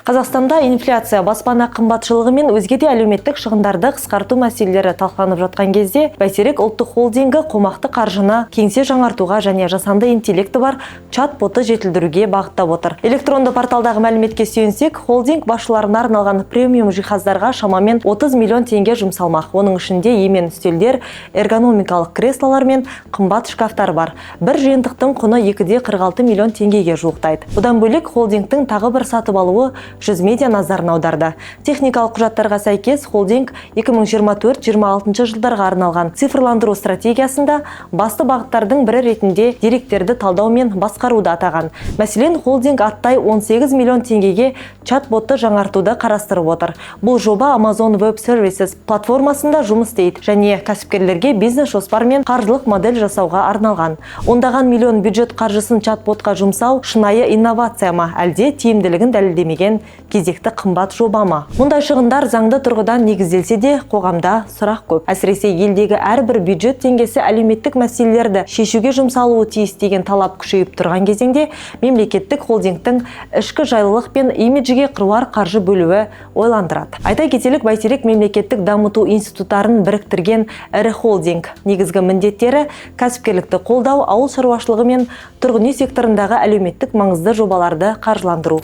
Қазақстанда инфляция, баспана қымбатшылығы мен өзге де әлеуметтік шығындарды қысқарту мәселелері талқыланып жатқан кезде «Бәйтерек» ұлттық холдингі қомақты қаржыны кеңсе жаңартуға және жасанды интеллекті бар чат-ботты жетілдіруге бағыттап отыр. Электронды порталдағы мәліметке сүйенсек, холдинг басшыларына арналған премиум жиһаздарға шамамен 30 миллион теңге жұмсалмақ. Оның ішінде емен үстелдер, эргономикалық креслолар мен қымбат шкафтар бар. Бір жиынтықтың құны 2,46 миллион теңгеге жуықтайды. Бұдан бөлек, холдингтің тағы бір сатып алуы 100 медиа назарын аударды. Техникалық құжаттарға сәйкес, холдинг 2024-26 жылдарға арналған цифрландыру стратегиясында басты бағыттардың бірі ретінде деректерді талдау мен басқаруды атаған. Мәселен, холдинг аттай 18 миллион теңгеге чат-ботты жаңартуды қарастырып отыр. Бұл жоба Amazon Web Services платформасында жұмыс істейді және кәсіпкерлерге бизнес жоспар мен қаржылық модель жасауға арналған. Ондаған миллион бюджет қаржысын чат-ботқа жұмсау шынайы инновация ма, әлде тиімділігін дәлелдемеген кезекті қымбат жоба ма? Мұндай шығындар заңды тұрғыдан негізделсе де, қоғамда сұрақ көп. Әсіресе елдегі әрбір бюджет теңгесі әлеуметтік мәселелерді шешуге жұмсалуы тиіс деген талап күшейіп тұрған кезеңде мемлекеттік холдингтің ішкі жайлылық пен имиджге қыруар қаржы бөлуі ойландырады. Айта кетелік, «Бәйтерек» мемлекеттік дамыту институттарын біріктірген ірі холдинг. Негізгі міндеттері – кәсіпкерлікті қолдау, ауыл шаруашылығы мен тұрғын үй секторындағы әлеуметтік маңызды жобаларды қаржыландыру.